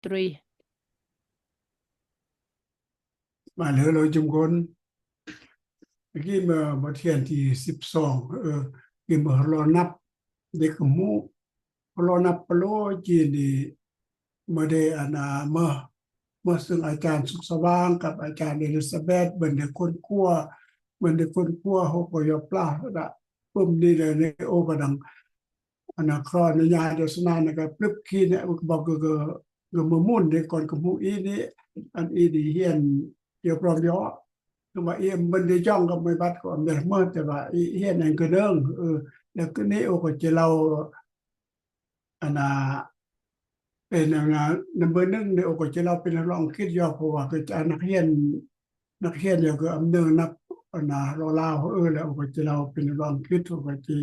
Three. ມາເລີຍເລີຍຈຸມຄົນ. ເມື່ອກີ້ເມື່ອບົດຮຽນທີສິບສອງ ເອີ ກີ້ເມື່ອເຮົາເລາະນັບ ເດັກກໍຮູ້ ເຮົາເລາະນັບປະໂລຈີນນີ້ ເມື່ອໄດ້ອັນນາ ເມື່ອ ເມື່ອເຊິ່ງອາຈານສຸກສະຫວ່າງກັບອາຈານເອລິຊາເບັດ ເພິ່ນໄດ້ຄົ້ນຄວ້າ ເພິ່ນໄດ້ຄົ້ນຄວ້າ ເຮົາກໍຢອມປາລະປຶ້ມນີ້ແຫຼະ ໃນໂອກະດັງ ອັນນະ ຂໍອະນຸຍາດໂຄສະນານະ ກະປຶບຄີນະ ບອກກະ ກະ ກະມາໝຸນເດ ກ່ອນກະໝູ່ອີນີ້ ອັນອີນີ້ຮຽນ ຮຽນພ້ອມຢໍ ຄືວ່າອີມັນໄດ້ຈ້ອງກັບໄມ້ບັດກໍອຳນາດເໝິດ ແຕ່ວ່າອີຮຽນອັນກະເດີງ ເອີ ແລ້ວກະນີ້ໂອກະຈະເລົ່າ ອັນນາ ເປັນອັນນາ ນຳເບີໜຶ່ງໃນໂອກະຈະເລົ່າເປັນລອງຄິດຢອກ ເພາະວ່າກະຈະນັກຮຽນ ນັກຮຽນຢອກກະອຳເນີນນັບ ອັນນາ ລາວ ເອີ ແລ້ວໂອກະຈະເລົ່າເປັນລອງຄິດ ໂອກະຈະ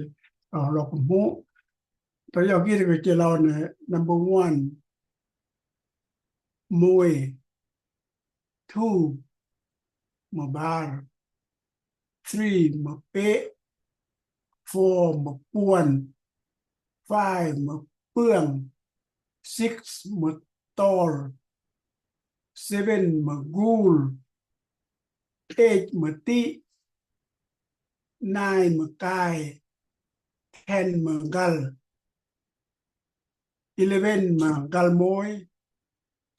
ເອົາລອກຄວາມຮູ້ ໂຕຢອກກິດກະຈະເລົ່າໃນ number one ມວຍ two ມາບາລ three ມາເປະ four ມາປ່ວນ five ມາເປືອງ six ມາຕອລ seven ມາກູລ eight ມາຕິ nine ມາກາຍ ten ມາກັນ eleven ມາກັນມວຍ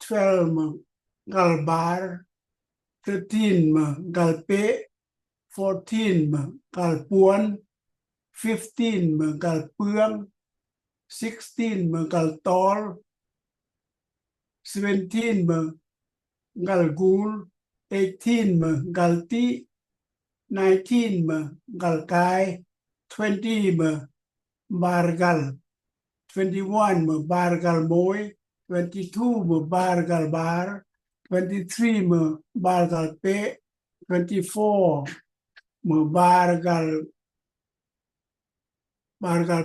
twelve ມາກັນບາລ thirteen ມາກັນເປະ fourteen ມາກັນປ່ວນ fifteen ມາກັນເປືອງ sixteen ມາກັນຕອລ seventeen ມາກັນກູລ eighteen ມາກັນຕິ nineteen ມາກັນກາຍ twenty ມາ ບາຣກັນ twenty-one ມາບາຣກັນມວຍ twenty-two ມາບາຣກັນບາລ twenty-three ມາບາຣກັນເປະ twenty-four ມາບາຣກັນ ບາຣກັນ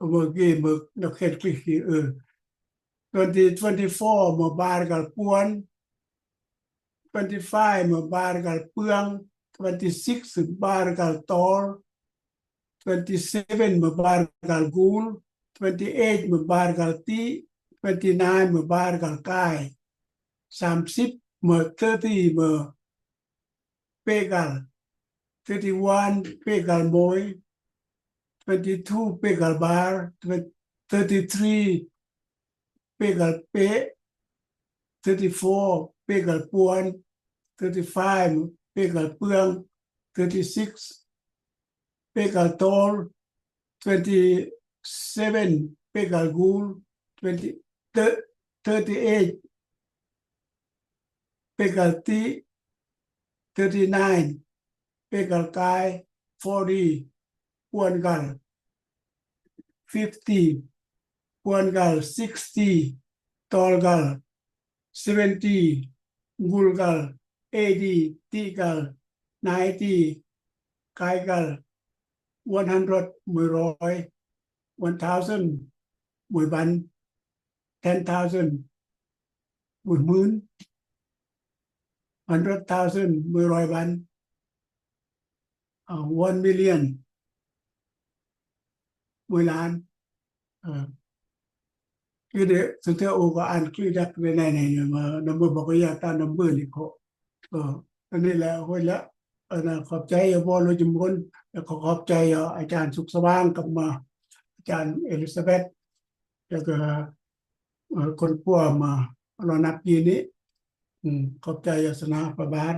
ເມື່ອກີ້ເມື່ອນັກຮຽນຄລິກ ເອີ twenty twenty-four ມາບາຣກັນປ່ວນ twenty-five ມາບາຣກັນເປືອງ twenty-six ບາຣກັນຕອລ twenty-seven ມາບາຣກັນກູລ twenty-eight ມາບາຣກັນຕິ twenty-nine ມາບາຣກັນກາຍ thirty ມາເປກັນ thirty-one ເປກັນມວຍ twenty-two ເປກັນບາຣ thirty-three ເປກັນເປະ thirty-four ເປກັນປ່ວນ thirty-five ເປກັນເປືອງ thirty-six ເປກັນໂຕລ twenty-seven ເປກັນກູລ twenty thirty-eight ເປກັນຕິ thirty-nine ເປກັນກາຍ forty ປ່ວນກັນ fifty ປ່ວນກັນ sixty ຕອນກັນ seventy ກຸນກັນ eighty ຕິກັນ ninety ກາຍກັນ one hundred ມວຍຮ້ອຍ one thousand ມວຍພັນ ten thousand ໝື່ນໝື່ນ hundred thousand ມວຍຮ້ອຍພັນ ເອີ one million ມວຍລ້ານ ເອີ ຄືເດ ສຸເທໂອກໍອ່ານຄືຈັກໃນໃນໃນມານຳເບີ ບໍ່ກໍຢາກຕາມນຳເບີນີ້ເພາະ ເອີ ອັນນີ້ແຫຼະ ໂອ້ຍ ແລ້ວ ອັນນະ ຂອບໃຈບໍ່ ໂລຈິມຄົນ ແລ້ວກໍຂອບໃຈອາຈານສຸກສະຫວ່າງກັບມາ ອາຈານເອລິຊາເບັດ ແລ້ວກໍ ເອີ ຄົນປົວມາລອນັບປີນີ້ ອືມ ຂອບໃຈສະນາພະບາດ